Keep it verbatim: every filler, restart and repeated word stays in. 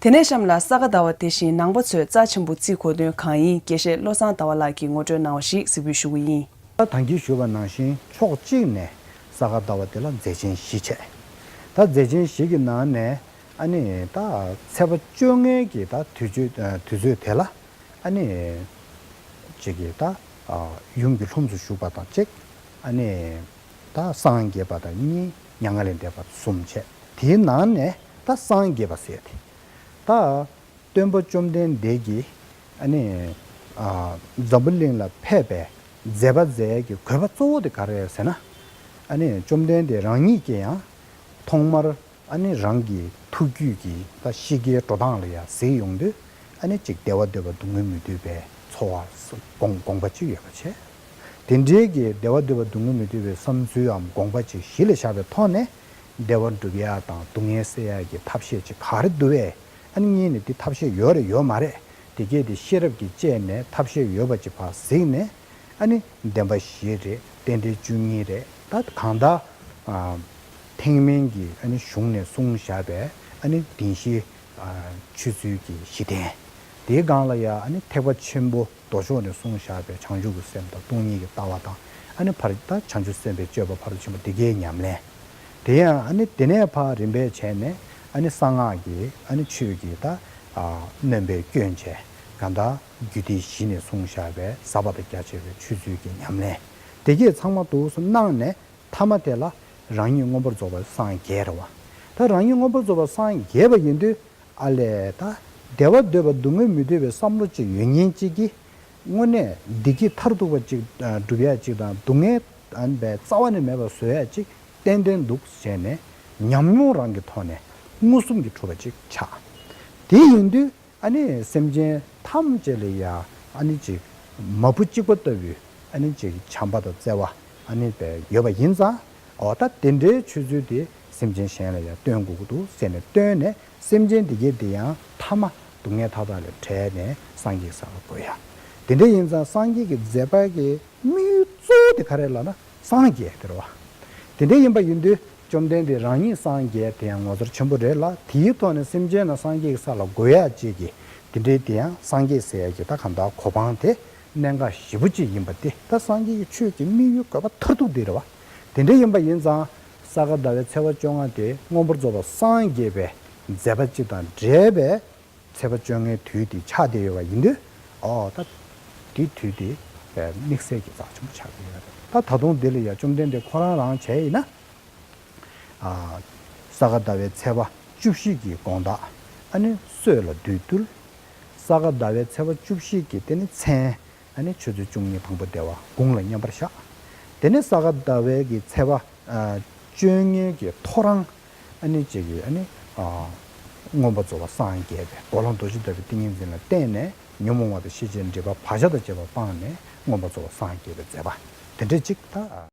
དེ་ནས་གཤམ་ལ་ས་ག་ཟླ་བ་དེ་བཞིན་ནང་པ་ཚོས་རྩ་ཆེན་པོ་བརྩི་དགོས་དོན་གང་ཡིན་དགེ་བཤེས་བློ་བཟང་ཟླ་བ་ལགས་ཀྱིས་ངོ་སྤྲོད་གནང་བ་ཞིག་གཟིགས་འབུལ་ཞུ་གི་ཡིན། ད་ད་གིན་ཞུས་པ་ནང་བཞིན་ཕྱོགས་གཅིག་ནས་ས་ག་ཟླ་བ་དེ་ལ་མཛད་ཆེན་བཞི་བྱས། ད་མཛད་ཆེན་བཞི་གི་ནང་ནས་ཨ་ནི་ད་ཚེས་པ་བཅོ་ལྔའི་གི་ད་དུས་ཚོད་དུས་ཚོད་དེ་ལ་ཨ་ནི་གཅིག་གི་ད་ཡུམ་གྱི་ལྷུམས་སུ་ཞུགས་པ་དང་གཅིག་ཨ་ནི་ད་སངས་རྒྱས་པ་དང་གཉིས། མྱ་ངན་ལས་འདས་པ་གསུམ་བྱས། དེའི་ནང་ནས་ད་སངས་རྒྱས་པ་ཟེར་ཏེ། ད་སྟོན་པ་བཅོམ་ལྡན་འདས་ཀྱིས་ཨ་ནི་ཨ་འཛམ་བུ་གླིང་ལ་ཕེབས་པའི་མཛད་པ་མཛད་ཀྱི་དགོས་པ་གཙོ་བོ་དེ་ག་རེ་རེད་ཟེར་ན། ཨ་ནི་བཅོམ་ལྡན་འདས་རང་ཉིད་ཀྱིས་ཡང་ཐོག་མར་ཨ་ནི་རང་གི་ཐུགས་རྒྱུད་ཀྱི་ད་གཤིས་ཀའི་འགྲོ་སྟངས་ལ་ཡང་གཟིགས་ཡོང་དུས། ཨ་ནི་ཅིག་བདེ་བ་འདོད་པ་སྡུག་བསྔལ་མི་འདོད་པའི་ཚོར་བ་དགོངས་དགོངས་པ་ཅིག་ཡོད་པ་བྱས། དེ་འདྲའི་གི་བདེ་བ་འདོད་པ་སྡུག་བསྔལ་མི་འདོད་པའི་བསམ་ཚུལ་འམ་དགོངས་པ་ཅིག་གཞི་ལ་བཞག་པའི་ཐོག་ནས། བདེ་བ་སྒྲུབ་ཡ་དང་སྡུག་བསྔལ་སེལ་ཡ་གི་ཐབས་ཤེས་ཅིག་ག་རེ་འདུག་བས། ཨ་ནི་གཉིས་ནས་འདི་ཐབས་ཤེས་ཡོད་རེད་ཡོད་མ་རེད། དེ་གས་དེ་ཤེས་རབ་ཀྱིས་དཔྱད་ནས་ཐབས་ཤེས་ཡོད་པ་ཅིག་ཕར་གཟིགས་ནས། ཨ་ནི་བདེན་པ་བཞི་རེད། རྟེན་འབྲེལ་བཅུ་གཉིས་རེད། ད་གང་ལྟར་ཨ་ཐེག་དམན་གྱི་ཨ་ནི་གཞུང་ནས་གསུངས་བཞག་པའི་ཨ་ནི་བདེན་བཞི་ཨ་ཆོས་ཚུལ་གྱི་གཞི་རྟེན། དེའི་སྒང་ལ་ཡ་ཨ་ནི་ཐེག་པ་ཆེན་པོ་མདོ་ཕྱོགས་ནས་གསུངས་བཞག་པའི་བྱང་ཆུབ་ཀྱི་སེམས་དང་སྟོང་ཉིད་ཀྱི་ལྟ་བ་དང་། ཨ་ནི་ཕར་ད་བྱང་ཆུབ་སེམས་དཔའི་སྤྱོད་པ་ཕ་རོལ་ཏུ་ཕྱིན་པ་དེ་གའི་ཉམས་ལེན། དེ་ཡང་ཨ་ནི་དེ་ནས་ཕར་རིམ་པས་བྱས་ནས་ཨ་ནི་གསང་སྔགས་ཀྱི་ཨ་ནི་ཆོས་ཀྱི་ད་ཨ་སྣོན་པའི་སྐྱོན་བྱས། གང་ལྟར་རྒྱུད་སྡེ་བཞི་ནས་གསུངས་བཞག་པའི་ཟབ་པ་དང་རྒྱ་ཆེ་བའི་ཆོས་ཚུལ་གྱི་ཉམས་ལེན། དེ་གས་ཚང་མ་འདུག་སེ་གནང་ནས། མཐའ་མ་དེ་ལ་རང་ཉིད་མངོན་པར་རྫོགས་པར་སངས་རྒྱས་རེད་བ། ད་རང་ཉིད་མངོན་པར་རྫོགས་པར་སངས་རྒྱས་པ་ཡིན་དུས། ཨ་ལས་ད་བདེ་བ་འདོད་པ་སྡུག་བསྔལ་མི་འདོད་པའི་བསམ་བློ་ཅིག་ཡོད་མཁན་ཅིག་གིས། དངོས་གནས་བདེ་སྐྱིད་མཐར་ཐུག་པ་ཅིག་སྒྲུབ་ཡ་ཅིག་དང་སྡུག་བསྔལ་ཨ་ནི་རྩ་བ་ནས་མེད་པར་བཟོ་ཡ་ཅིག་ཏན་ཏན་འདུག་ཟེར་ནས་ཉམས་མྱོང་རང་གི་ཐོག་ནས་མངོན་སུམ་གྱིས་གྲུབ་པ་ཅིག་ཆགས། དེ་ཡིན་དུས། ཨ་ནི་སེམས་ཅན་ཐམས་ཅད་ལ་ཡ་ཨ་ནི་ཅིག་མ་བུ་གཅིག་པ་ལྟ་བུའི་ཨ་ནི་ཅིག་བྱམས་པ་དང་བརྩེ་བ་ཨ་ནི་དཔེ་ཡོད་པ་ཡིན་ཙང་། འོ་ད་དེ་འདྲའི་ཆོས་ཚུལ་དེ་སེམས་ཅན་གཞན་ལ་ཡང་སྟོན་དགོས་ཀྱི་འདུག་ཟེར་ནས་བཏོན་ནས། སེམས་ཅན་དེ་གས་དེ་ཡང་མཐའ་མ་སྡུག་བསྔལ་མཐའ་དག་ལས་བྲལ་ནས་སངས་རྒྱས་ས་ལ་འགོད་ཡ། དེ་འདྲ་ཡིན་ཙང་སངས་རྒྱས་ཀྱི་མཛད་པ་གི་དམིགས་ཡུལ་གཙོ་བོ་དེ་ག་རེ་ལབ་ན་སངས་རྒྱས་དེ་རེད་བ། དེ་འདྲ་ཡིན་པ་ཡིན་དུས་བཅོམ་ལྡན་འདས་རང་ཉིད་སངས་རྒྱས་དེ་ཡང་ངོ་མཚར་ཆེན་པོ་རེད་ལ། དེའི་ཐོག་ནས་སེམས་ཅན་རྣམས་སངས་རྒྱས་ཀྱི་ས་ལ་འགོད་ཡག་ཅིག་གི་དེ་འདྲའི་དེ་ཡང་སངས་རྒྱས་ཟེར་ཡག་གི་ད་གང་ལྟར་གོ་འཕང་དེ་གནད་འགག་ཞེ་པོ་ཅིག་ཡིན་པ་དེ། ད་སངས་རྒྱས་ཀྱི་ཆོས་ཀྱི་དམིགས་ཡུལ་དགོས་པ་མཐར་ཐུག་དེ་རེད་བ། དེ་འདྲ་ཡིན་པ་ཡིན་ཙང་ས་ག་ཟླ་བའི་ཚེས་པ་བཅོ་ལྔ་དེ་མངོན་པར་རྫོགས་པར་སངས་རྒྱས་པའི་མཛད་པ་ཅིག་དང་འབྲེལ་བའི་ཚེས་པ་བཅོ་ལྔའི་དུས་དེ་ཆགས་བསྡད་ཡོད་པ་ཡིན་དུས། ཨོ་ད་དེ་དུས་དེ་དམིགས་བསལ་གྱི་རྩ་ཆེན་པོ་ཆགས་ཀྱི་ཡོད་རེད། ད་ད་དུང་འདི་ལ་ཡང་བཅོམ་ལྡན་འདས་ཁོ་རང་རང་བྱས་ཡིན་ན། ཨ་ས་ག་ཟླ་བའི་ཚེས་པ་བཅུ་བཞི་གི་དགོང་དག་ཨ་ནི་སྲོད་ལ་བདུད་བཏུལ། ས་ག་ཟླ་བའི་ཚེས་པ་བཅུ་བཞི་གི་དེ་ནི་མཚན་ཨ་ནི་ཆུ་ཚོད་བཅུ་གཉིས་དང་པོ་བདེ་བ་དགུང་ལ་མཉམ་པར་བཞག། དེ་ནས་ས་ག་ཟླ་བའི་གི་ཚེས་པ་ཨ་བཅོ་ལྔའི་གི་ཐོ་རངས་ཨ་ནི་ཅིག་གི་ཨ་ནི་ཨ་མངོན་པར་རྫོགས་པ་སངས་རྒྱས་པའི་གོ་ལ་རྡོ་རྗེ་ལྟ་བུའི་ཏིང་ངེ་འཛིན་ལ་བརྟེན་ནས་ཉོན་མོངས་པ་དང་ཤེས་བྱའི་སྒྲིབ་པ་བག་ཆགས་དང་བཅས་པ་སྤངས་ནས་མངོན་པར་རྫོགས་པ་སངས་རྒྱས་པའི་མཛད་པ་དེ་འདྲ་ཅིག་ད།